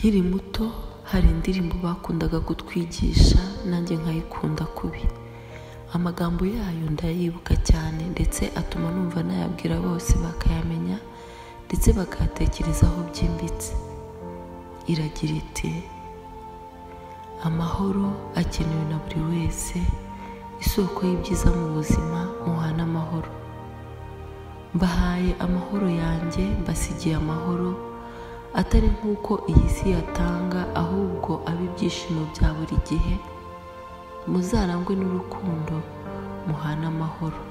Nkiri muto hari indirimbo bakundaga kutwigisha nanjye nkayikunda kubi. Amagambo yayo ndayibuka cyane ndetse atuma numva nayabwira bose bakayamenya ndetse bakayatekerezaho byimbitse. Iragira iti: amahoro akenewe na buri wese, isoko y'ibyiza mu buzima, muhane amahoro. Mbahaye amahoro yanjye, mbasigiye amahoro, atari nk'uko iyi si yatanga, ahubwo abe ibyishimo bya buri gihe. Muzarangwe n'urukundo, muhane amahoro.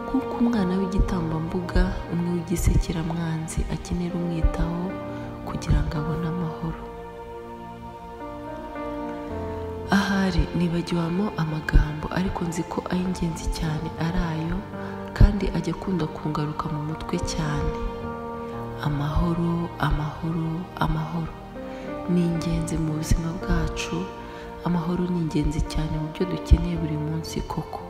Nk'uko umwana w'igitambambuga, umwe w'igisekeramwanzi akenera umwitaho kugira ngo abone amahoro. Ahari nibagiwemo amagambo, ariko nzi ko ay'ingenzi cyane ari ayo, kandi ajya akunda kungaruka mu mutwe cyane. Amahoro, amahoro, amahoro ni ingenzi mu buzima bwacu. Amahoro ni ingenzi cyane mu byo dukeneye buri munsi koko,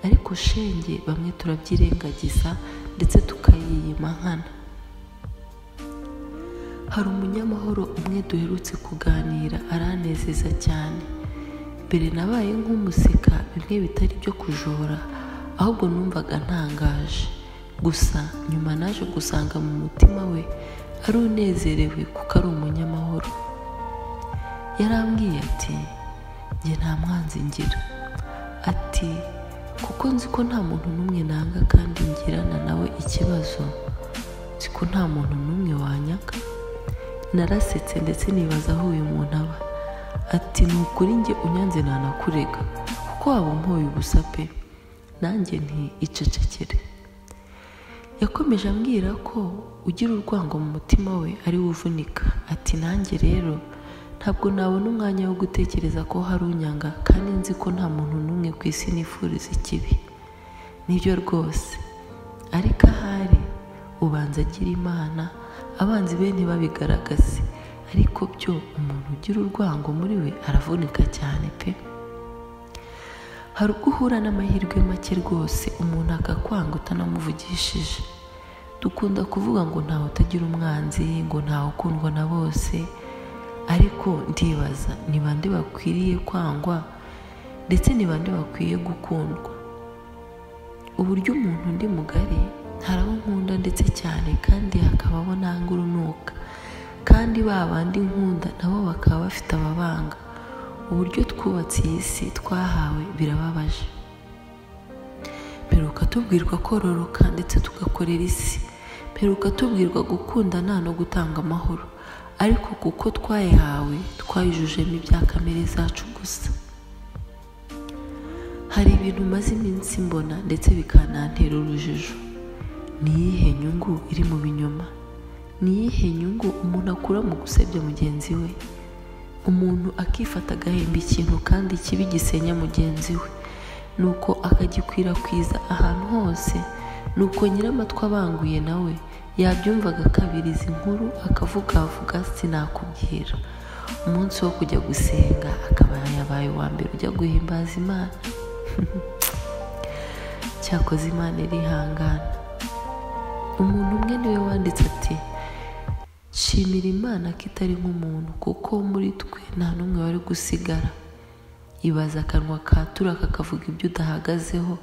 ariko shenge bamwe turabyirengagiza ndetse tukayiyima nkana. Hari umunyamahoro umwe duherutse kuganira aranezeza cyane. Mbere nabaye nk'umuseka bimwe bitari byo kujora, ahubwo numvaga ntangaje. Gusa nyuma naje gusanga mu mutima we ari unezerewe kuko ari umunyamahoro. Yarambwiye ati: njye nta mwanzi ngira. Ati: kuko nzi ko nta muntu n'umwe nanga kandi ngirana nawe ikibazo, nzi ko nta muntu n'umwe wanyaka. Narasetse ndetse nibaza aho uyu muntu aba. Ati: ni ukuri njye unyanze nanakurega, kuko waba umpoye ubusa pe. Nanjye nti icecekere. Yakomeje ambwira ko ugira urwango mu mutima we ari we uvunika. Ati: nanjye rero ntabwo nabona umwanya wo gutekereza ko hari unyanga, kandi nzi ko nta muntu n'umwe ku isi nifuriza ikibi. Nibyo rwose, ariko ahari ubanza agira Imana, abanzi be ntibabigaragaze, ariko byo umuntu ugira urwango muri we aravunika cyane pe. Hari ubwo uhura n'amahirwe make rwose, umuntu akakwanga utanamuvugishije. Dukunda kuvuga ngo ntawe utagira umwanzi, ngo ntawe ukundwa na bose, ariko ndibaza ni bande bakwiriye kwangwa ndetse ni bande bakwiye gukundwa. Uburyo umuntu ndi mugari, hari abo nkunda ndetse cyane, kandi hakaba abo nanga urunuka, kandi ba bandi nkunda nabo bakaba bafite ababanga. Uburyo twubatse iyi si twahawe birababaje. Mperuka tubwirwa kororoka ndetse tugakorera isi. Mperuka tubwirwa gukundana no gutanga amahoro, ariko kuko twayihawe twayujujemo ibya kamere zacu gusa. Hari ibintu maze iminsi mbona ndetse bikanantera urujijo. Ni iyihe nyungu iri mu binyoma? Ni iyihe nyungu umuntu akura mu gusebya mugenzi we? Umuntu akifata agahemba ikintu kandi kibi gisenya mugenzi we, nuko akagikwirakwiza ahantu hose, nuko nyiramatwi abanguye nawe yabyumvaga akabiriza inkuru akavugavuga sinakubwira. Umunsi wo kujya gusenga akaba yabaye uwa mbere ujya guhimbaza Imana. Cyakoze Imana irihangana. Umuntu umwe niwe wanditse ati: shimira Imana ko itari nk'umuntu, kuko muri twe nta n'umwe wari gusigara. Ibaza akanwa katura kakavuga ibyo udahagazeho,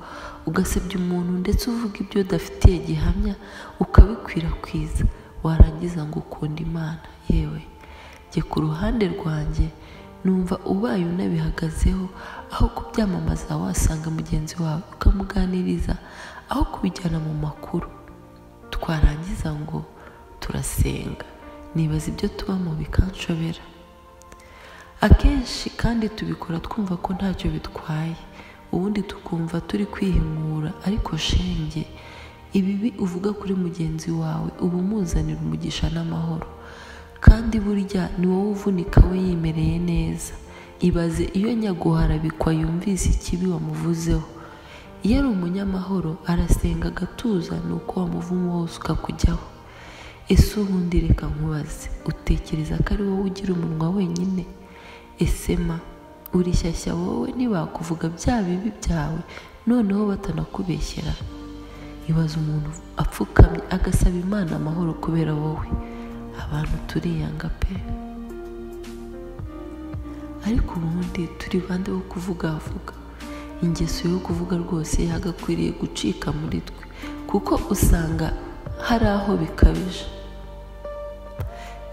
ugasebya umuntu ndetse uvuga ibyo udafitiye gihamya, ukabikwirakwiza, warangiza ngo ukunda Imana. Yewe, jye ku ruhande rwanjye numva ubaye unabihagazeho, aho kubyamamaza wasanga mugenzi wawe ukamuganiriza, aho kubijyana mu makuru. Twarangiza ngo turasenga. Nibaza ibyo tubamo bikanshobera. Akenshi kandi tubikora twumva ko ntacyo bitwaye, ubundi tukumva turi kwihimura, ariko shenge ibibi uvuga kuri mugenzi wawe uba umuzanira umugisha n'amahoro, kandi burya ni wowe uvunika we yimereye neza. Ibaze iyo nyaguharabikwa yumvise ikibi wamuvuzeho. Iyo ari umunyamahoro arasenga agatuza, nuko wamuvumo wose ukakujyaho. Ese ubundi reka nkubaze, utekereza ko ari wowe ugira umunwa wenyine? Ese ma urishyashya wowe ntibakuvuga bya bibi byawe, noneho batanakubeshyera? Ibaze umuntu apfukamye agasaba Imana amahoro kubera wowe. Abantu turiyanga pe. Ariko ubundi turi bande bo kuvugavuga? Ingeso yo kuvuga rwose yagakwiriye gucika muri twe, kuko usanga hari aho bikabije,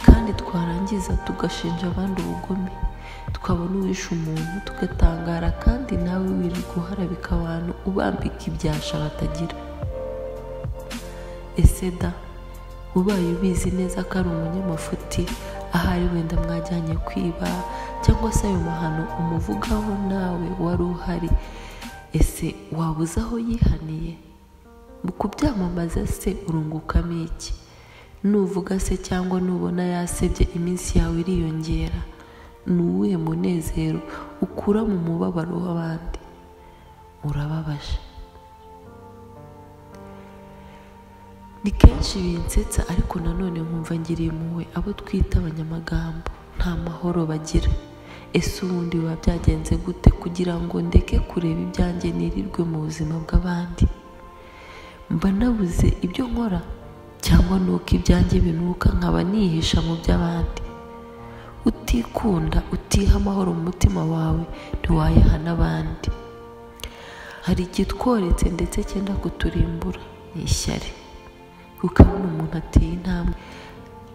kandi twarangiza tugashinja abandi ubugome. Twabona uwishe umuntu tugatangara, kandi nawe wirirwa uharabika abantu ubambika ibyasha batagira. Ese da ubaye ubizi neza ko ari umunyamafuti, ahari wenda mwajyanye kwiba, cyangwa se ayo mahano umuvugaho nawe wari uhari, ese wabuze aho yihaniye? Mu kubyamamaza se urungukamo iki? Nuvuga se cyangwa nubona yasebye iminsi yawe iriyongera? Ni uwuhe munezero ukura mu mubabaro w'abandi? Urababaje. Ni kenshi binsetsa, ariko nanone nkumva ngiriye impuhwe abo twita abanyamagambo, nta mahoro bagira. Ese ubundi biba byagenze gute kugira ngo ndeke kureba ibyanjye nirirwe mu buzima bw'abandi? Mba nabuze ibyo nkora, cyangwa nuko ibyanjye binuka nkaba nihisha mu by'abandi? Utikunda, utiha amahoro mu mutima wawe, ntiwayaha n'abandi. Hari igitworetse ndetse cyenda kuturimbura, ni ishyari. Ukabona umuntu ateye intambwe,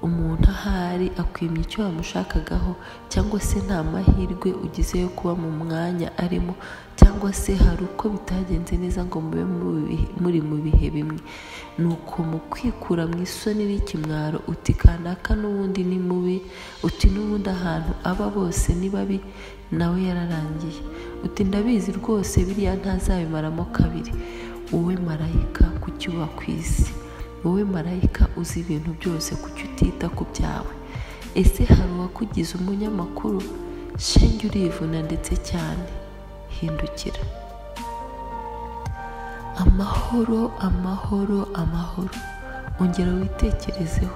umuntu ahari akwimye icyo wamushakagaho, cyangwa se nta mahirwe ugize yo kuba mu mwanya arimo, cyangwa se hari uko bitagenze neza ngo mube muri mu bihe bimwe. Nuko mu kwikura mu isoni n'ikimwaro uti kanaka n'ubundi ni mubi, uti n'ubundi ahantu aba bose ni babi, nawe yararangiye, uti ndabizi rwose biriya ntazabimaramo kabiri. Wowe marayika kuki uba ku isi? Wowe marayika uzi ibintu byose, kuki utita ku byawe? Ese hari uwakugize umunyamakuru? Shenge urivuna ndetse cyane. Hindukira. Amahoro, amahoro, amahoro. Ongera witekerezeho.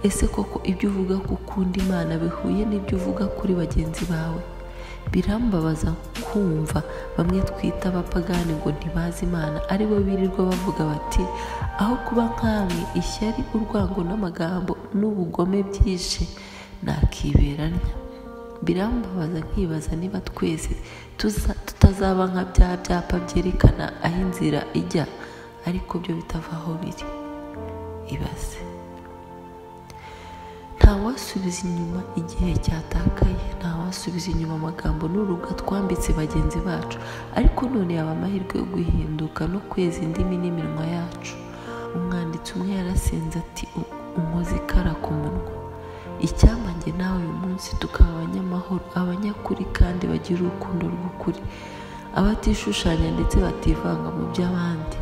Ese koko ibyo uvuga ko ukunda Imana bihuye n'ibyo uvuga kuri bagenzi bawe? Birambabaza kumva bamwe twita abapagani ngo ntibazi Imana, aribo birirwa bavuga bati aho kuba nkamwe ishyari, urwango n'amagambo n'ubugome byishe, nakiberanya. Birambabaza nkibaza niba twese tutazaba nka bya byapa byerekana aho inzira ijya, ariko byo bitava aho biri. Ibaze. Ntawasubiza inyuma igihe cyatakaye, ntawasubiza inyuma amagambo n'uruga twambitse bagenzi bacu, ariko none yaba amahirwe yo guhinduka no kweza indimi n'iminwa yacu. Umwanditsi umwe yarasenze ati unkoze ikara ku munwa. Icyampa njye nawe uyu munsi tukaba abanyamahoro, abanyakuri kandi bagira urukundo rw'ukuri, abatishushanya ndetse bativanga mu by'abandi.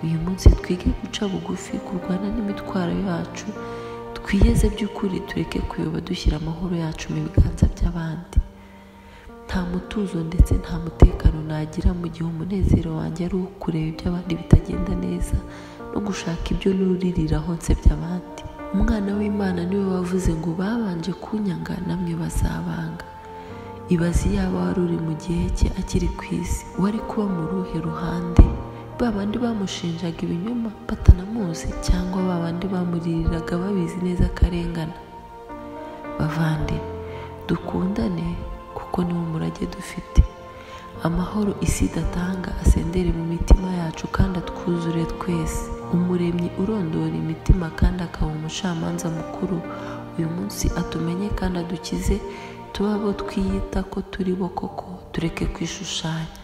Uyu munsi twige guca bugufi, kurwana n'imitwaro yacu, twiyeze by'ukuri, tureke kuyoba dushyira amahoro yacu mu biganza by'abandi. Nta mutuzo ndetse nta mutekano nagira mu gihe umunezero wanjye ari uwo kureba iby'abandi bitagenda neza no gushaka ibyo nuririraho nsebya abandi. Umwana w'Imana niwe wavuze ngo babanje kunyanga namwe bazabanga. Ibaze yaba wari uri mu gihe cye akiri ku isi, wari kuba mu ruhe ruhande? Ba bandi bamushinjaga ibinyoma batanamuzi, cyangwa ba bandi bamuririraga babizi neza akarengana? Bavandi, dukundane kuko niwo murage dufite. Amahoro isi idatanga asendere mu mitima yacu kandi atwuzure twese. Umuremyi urondora imitima kandi akaba umucamanza mukuru, uyu munsi atumenye kandi adukize, tuba abo twiyita ko turi bo koko, tureke kwishushanya.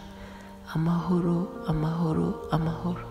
Amahoro, amahoro, amahoro.